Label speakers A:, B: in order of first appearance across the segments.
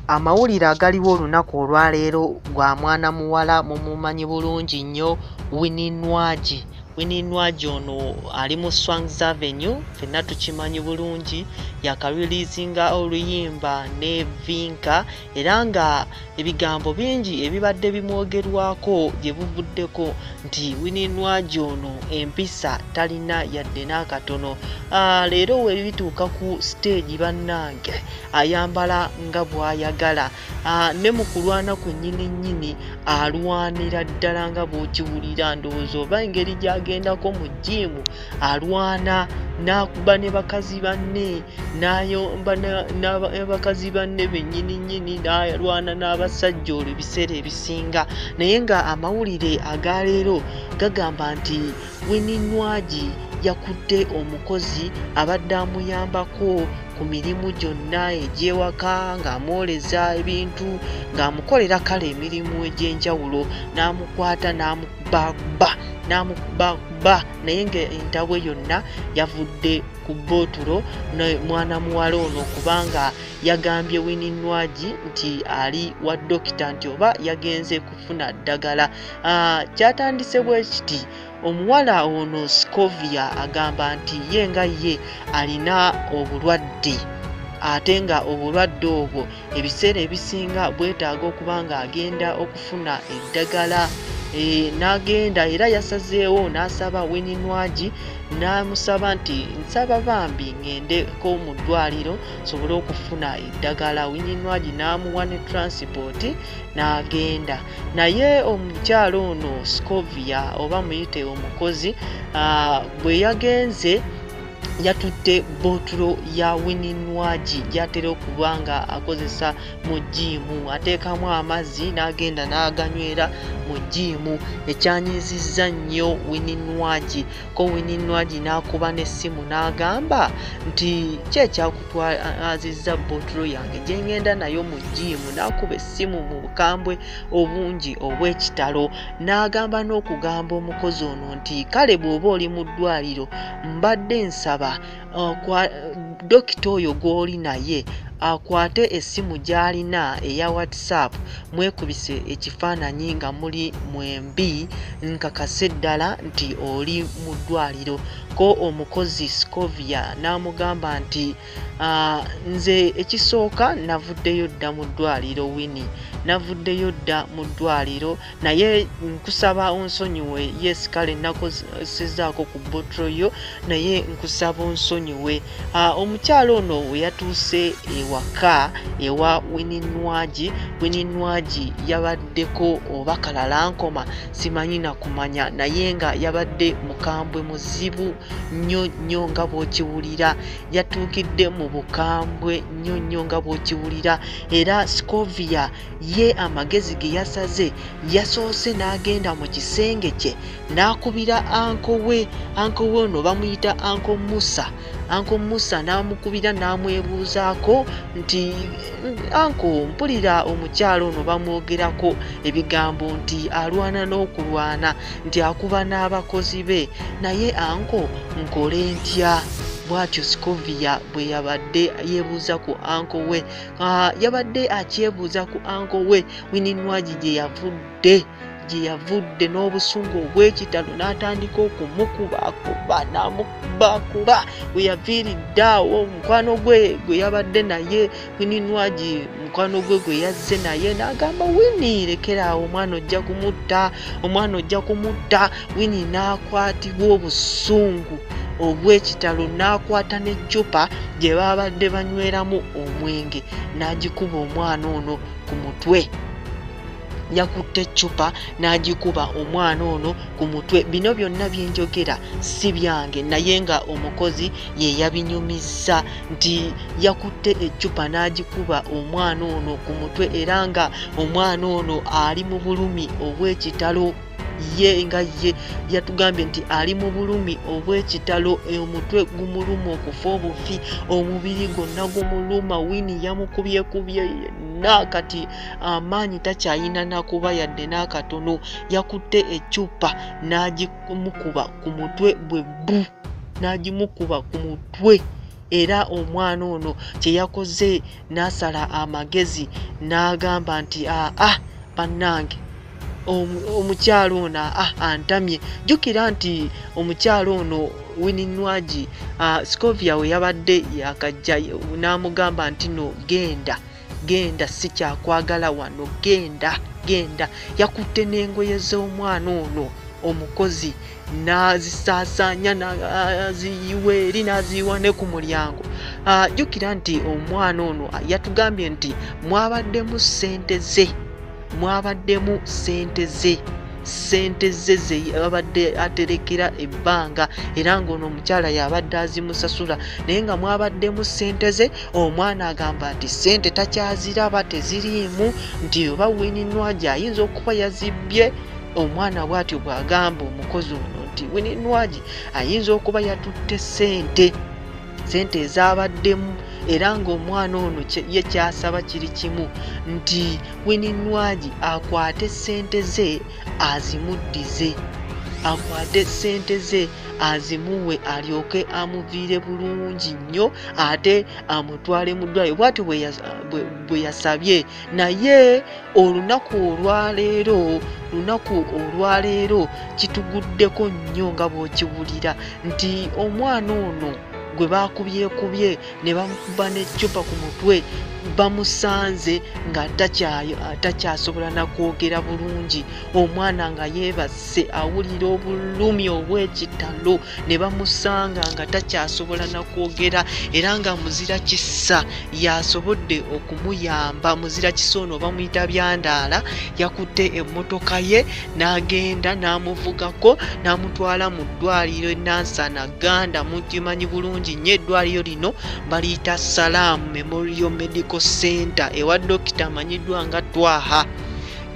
A: Amawulire agaliwo olunaku olwaleero gwa mwana muwala mumumanyi bulungi nnyo Winnie Nwagi. Winnie Nwagi ono ali mu Swangz Avenue ffenna tukimanyi bulungi yakariliizinga oluyimba ne Vinka era nga ebigambo bingi ebibadde bimwogerwako gye buvuddeko nti Winnie Nwagi ono empisa talina yadde n'akatono. Leero we bituuka ku siteegi bannange ayambala nga bw'ayagala ne mu kulwana kwennyini nnyini alwanira ddala nga bw'okiwulira ndowooza oba engeri gy'agendako mu jjiimu alwana n'akuba ne bakazi banne n'ayomba ne bakazi banne bennyini nnyini n'alwana n'abasajja olwo ebiseera ebisinga naye nga amawulire aga leero gagamba nti Winnie Nwagi yakutte omukozi abadde amuyambako ku mirimu gyonna egy'ewaka ng'amwoleza ebintu ng'amukolera kale emirimu egy'enjawulo n'amukwata n'amukubakuba n'amukubakuba naye ng'entabwe yonna yavudde ku bootulo ne mwana muwala ono kubanga yagambye Winnie Nwagi nti ali wa dokita nti oba yagenze kufuna ddagala. Kyatandise bwe kiti. Omuwala ono Scovia agamba nti ye nga ye alina obulwadde ate nga obulwadde obwo ebiseera ebisinga bwetaaga okuba nga agenda okufuna eddagala n'agenda era yasazeewo n'asaba Winnie Nwagi n'amusaba nti nsaba bambi ng'endeko mu ddwaliro nsobole okufuna eddagala. Winnie Nwagi n'amuwa ne transport n'agenda. Naye omukyala ono Scovia oba muyite omukozi bwe yagenze yatutte bootulo ya Winnie Nwagi gy'atera okuba nga akozesa mu jjiimu ateekamu amazzi n'agenda n'aganywera mu jjiimu ekyanyiizizza nnyo Winnie Nwagi ko Winnie Nwagi n'akuba n'essimu n'agamba nti ki ekyakutwazizza bootulo yange gye ngenda nayo mu jjiimu n'akuba essimu mu bukambwe obungi obw'ekitalo n'agamba n'okugamba omukozi ono nti kale bw'oba oli mu ddwaliro mbadde nsaba dokita oyo gw'oli naye akwate essimu gy'alina eya WhatsApp mwekubise ekifaananyi nga muli mwembi nkakase ddala nti oli mu ddwaliro ko omukozi Scovia n'amugamba nti nze ekisooka navuddeyo dda mu ddwaliro Winnie navuddeyo dda mu ddwaliro naye nkusaba onsonyiwe yes kale nakozesaako ku botro yo naye nkusaba onsonyiwe. Omukyala ono we yatuuse ewaka ewa Winnie Nwagi, Winnie Nwagi yabaddeko oba kalalankoma simanyi nakumanya naye nga yabadde mukambwe muzibu nnyo nnyo nga bw'okiwulira yatuukidde mu bukambwe nnyo nnyo nga bw'okiwulira era Scovia ye amagezi ge yasaze yasoose n'agenda mu kisenge kye n'akubira anko we anko we ono bamuyita anko Musa anko Musa n'amukubira n'amwebuuzaako nti anko mpulira omukyala ono bamwogerako ebigambo nti alwana n'okulwana nti akuba n'abakozi be naye anko nkole ntya bw'atyo Scovia bwe yabadde yeebuuza ku anko we. Yabadde akyebuuza ku anko we Winnie Nwagi gye yavudde gye yavudde n'obusungu obw'ekitalo n'atandika okumukubakuba n'amukubakuba we yaviiridde awo mukwano gwe gwe yabadde naye Winnie Nwagi mukwano gwe gwe yazze naye n'agamba Winnie lekera awo omwana ojja kumutta omwana ojja kumutta Winnie n'akwatibwa obusungu obw'ekitalo n'akwata n'eccupa gye baabadde banyweramu omwenge n'agikuba omwana ono ku mutwe. Yakutte eccupa n'agikuba omwana ono ku mutwe. Bino byonna bye njogera si byange naye nga omukozi ye yabinyumizza nti yakutte eccupa n'agikuba omwana ono ku mutwe era nga omwana ono ali mu bulumi obw'ekitalo. Ye nga ye yatugambye nti ali mu bulumi obw'ekitalo, omutwe gumuluma okufa obufi, omubiri gwonna gumuluma. Winnie yamukubyekubye yenna kati amaanyi takyalina nakuba yadde n'akatono. Yakutte eccupa n'agimukuba ku mutwe bwe bbu, n'agimukuba ku mutwe. Era omwana ono kye yakoze n'asala amagezi n'agamba nti aa bannange, omukyala ono antamye. Jjukira nti omukyala ono Winnie Nwagi, Scovia we yabadde yakajja n'amugamba nti no genda, genda, sikyakwagala wano, genda, genda. Yakutte n'engoye z'omwana ono omukozi n'azisaasaanya, n'aziyiwa eri, n'aziyiwa ne ku mulyango. Jjukira nti omwana ono yatugambye nti mwabaddemu ssente ze, mwabaddemu ssente ze, ssente ze ze abadde aterekera ebbanga, era ng'ono omukyala y'abadde azimusasula, naye nga mwabaddemu ssente ze. Omwana agamba nti ssente takyaziraba, teziriimu, nti oba Winnie Nwagi ayinza okuba yazibbye. Omwana bw'atyo bw'agamba omukozi ono nti Winnie Nwagi ayinza okuba yatutte ssente, ssente ezabaddemu. Era ng'omwana ono ye kyasaba kiri kimu, nti Winnie Nwagi akwate ssente ze azimuddize, akwate ssente ze azimuwe, alyoke amuviire bulungi nnyo ate amutwale mu ddwaliro. Bw'atyo bwe yasabye. Naye olunaku olwaleero, lunaku olwaleero kituguddeko nnyo nga bw'okiwulira nti omwana ono gwe baakubyekubye ne bamukuba n'eccupa ku mutwe bamusanze nga takyasobola na kwogera bulungi. Omwana nga yeebase awulira obulumi obw'ekitalo, ne bamusanga nga takyasobola na kwogera, era nga muzira kisa yasobodde okumuyamba. Muzira kisa ono bamuyita Byandaala, yakutte emmotoka ye n'agenda n'amuvugako n'amutwala mu ddwaliro e Nansana Ganda. Mukimanyi bulungi nnyo eddwaliro lino baliyita Salam Memorial Medical Center, ewa dokita amanyiddwa nga Twaha.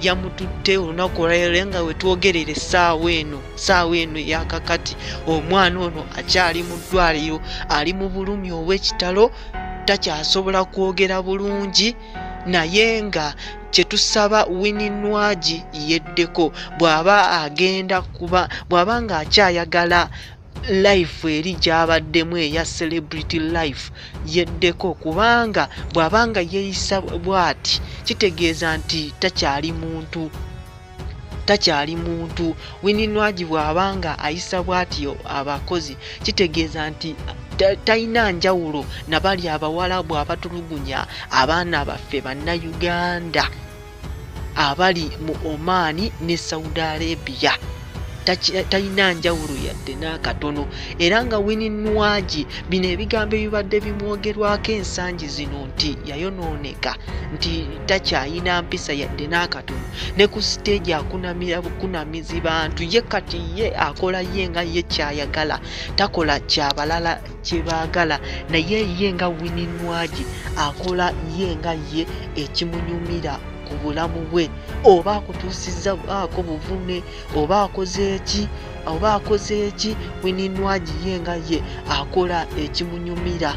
A: Yamututte olunaku olwaleero nga wetwogerera essaawa eno, ssaawa eno eyakakati, omwana ono akyali mu ddwaliro, ali mu bulumi obw'ekitalo, takyasobola kwogera bulungi. Naye nga kyetusaba Winnie Nwagi yeddeko, bw'aba agenda kuba, bw'aba ng'akyayagala life eri gy'abaddemu eya celebrity life, yeddeko, kubanga bw'aba nga yeeyisa bw'ati kitegeeza nti takyali muntu, takyali muntu. Winnie Nwagi bw'aba nga ayisa bw'atyo abakozi kitegeeza nti talina njawulo na bali abawalabu abatulugunya abaana baffe bannayuganda abali mu Oman ne Saudi Arabia. Talina njawulo yadde n'akatono. Era nga Winnie Nwagi bino ebigambo ebibadde bimwogerwako ensangi zino nti yayonooneka, nti takyayina mpisa yadde n'akatono, ne ku siteegi akunamira bukunamizi bantu, ye kati ye akola ye nga ye kyayagala, takola kyabalala kye baagala, naye ye nga Winnie Nwagi akola ye nga ye ekimunyumira ku bulamu bwe, oba akutuusizza ako buvune, oba akoze ki, oba akoze ki, Winnie Nwagi ye nga ye akola ekimunyumira.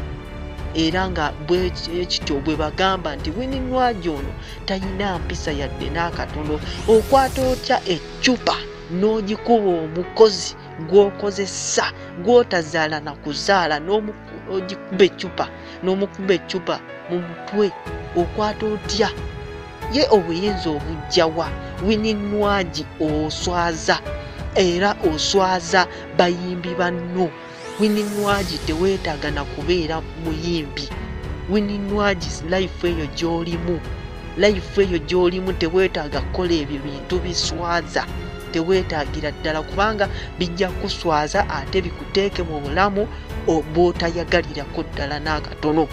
A: Era nga bwe kityo bwe bagamba nti Winnie Nwagi ono talina mpisa yadde n'akatono. Okwata otya eccupa n'ogikuba omukozi gw'okozesa, gw'otazaala na kuzaala, n'ogikuba eccupa, n'omukuba eccupa mu mutwe? Okwata otya? Ye obuyinza obujjawa? Winnie Nwagi oswaza, era oswaza bayimbi banno. Winnie Nwagi teweetaaga na kubeera muyimbi. Winnie Nwagi life eyo gy'olimu, life eyo gy'olimu teweetaaga kukola ebyo bintu biswaza, teweetaagira ddala, kubanga bijja kuswaza ate bikuteeke mu bulamu bw'otayagalirako ddala n'akatono.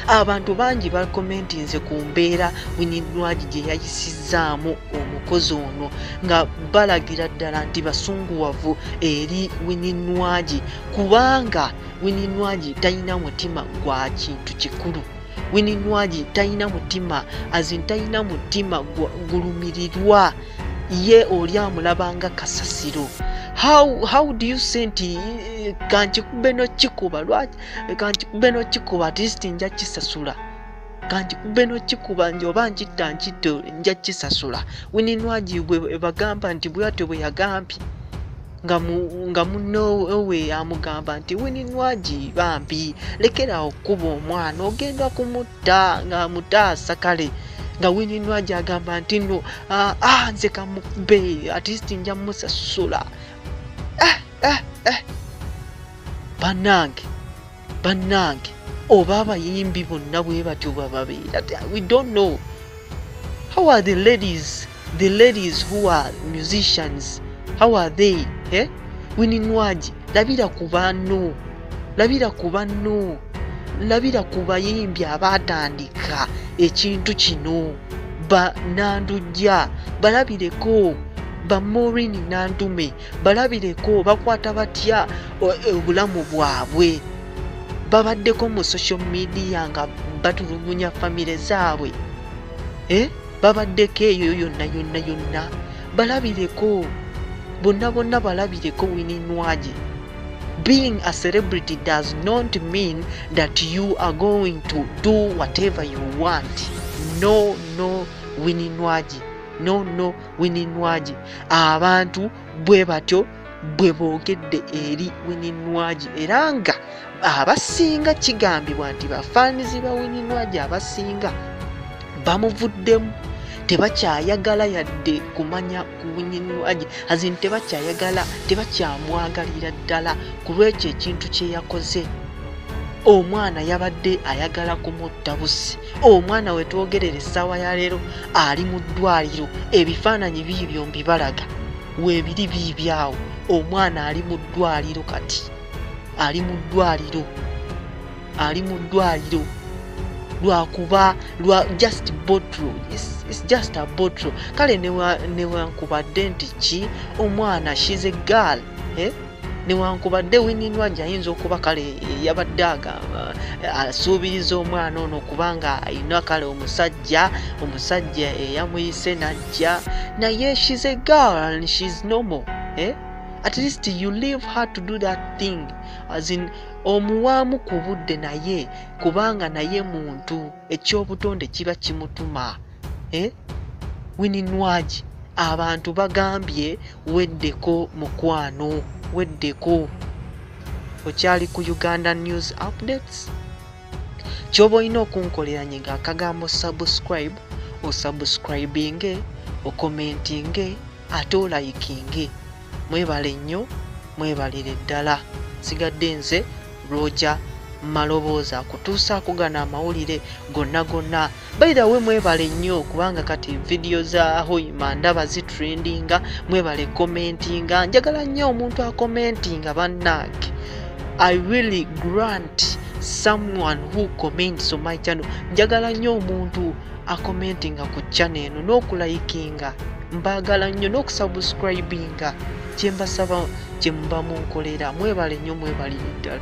A: Abantu bangi bakomentinze ku mbeera Winnie Nwagi gye yayisizzaamu omukozi ono, nga balagira ddala nti basunguwavu eri Winnie Nwagi, kubanga Winnie Nwagi talina mutima gwa kintu kikulu. Winnie Nwagi talina mutima, azin talina mutima gulumirirwa, ye oli amulaba nga kasasiro. How do you say nti kankikube n'okikuba, lwaki kankikube n'okikuba, at least nja kisasula, kankikube n'okikuba nti oba nkitta nkitte nja kisasula. Winnie Nwagi bwe bagamba nti bw'atyo bwe yagambye. Nga munno we amugamba nti, "Winnie Nwagi, bambi lekerawo okkuba omwana, ogenda kumutta," ng'amutaasa. Kale nga Winnie Nwagi agamba nti, "No, ah, nze kamukube, at least nja musasula." Eh, eh, eh. Bannange, bannange, oba abayimbi bonna bwe batyo bababeera? We don't know how are the ladies who are musicians, how are they, eh? Winnie Nwagi, labira ku banno, labira ku banno, labira ku bayimbi abaatandika ekintu kino. Ba Nandujja balabireko, ba Maureen Nantume balabireko, bakwata batya obulamu bwabwe? Babaddeko mu social media nga batulugunya famire zaabwe, eh? Babaddeko eyo yonna yonna yonna. Balabireko bonna bonna, balabireko. Winnie Nwagi, being a celebrity does not mean that you are going to do whatever you want. No, no, Winnie Nwagi, no, no, Winnie Nwagi. Abantu bwe batyo bwe boogedde eri Winnie Nwagi, era nga abasinga kigambibwa nti bafaanizi ba Winnie Nwagi abasinga bamuvuddemu, tebakyayagala yadde kumanya ku Winnie Nwagi, as in tebakyayagala, tebakyamwagalira ddala ku lwekyo ekintu kye yakoze. Omwana yabadde ayagala kumutta busi. Omwana we twogerera essaawa ya leero ali mu ddwaliro. Ebifaananyi biibyo mbibalaga weebiri, biibyawo. Omwana ali mu ddwaliro kati, ali mu ddwaliro, ali mu ddwaliro lwakuba lwa just bottle. It's just a bottle. Kale newankubadde nti ki, omwana, she's a girl, eh? Newankubadde Winnie Nwagi ayinza okuba kale yabadde agamba asuubiriza omwana ono kubanga ayina kale omusajja eyamuyise najja, naye she's a girl and she's normal, eh? At least you leave her to do that thing, as in omuwaamu ku budde naye, kubanga naye muntu, ekyobutonde kiba kimutuma, eh? Winnie Nwagi, abantu bagambye weddeko, mukwano, weddeko. Okyali ku Uganda News Updates. Kyoba olina okunkolera, nyiga akagambo "subscribe", osubscribinge, ocommentinge, ate olikinge. Mwebale nnyo, mwebalire ddala. Sigadde nze Roger Malobooza akutuusaako gano amawulire gonna gonna. By the way, mwebale nnyo kubanga kati vidiyo za Hoima ndaba zitrendinga. Mwebale commentinga, njagala nnyo omuntu acommentinga. Bannange, I really grant someone who comments on my channel. Njagala nnyo omuntu acommentinga ku channel eno n'okulikinga. Mbaagala nnyo, n'okusubscribinga. Kyembasaba kyemuba munkolera. Mwebale nnyo, mwebalire ddala.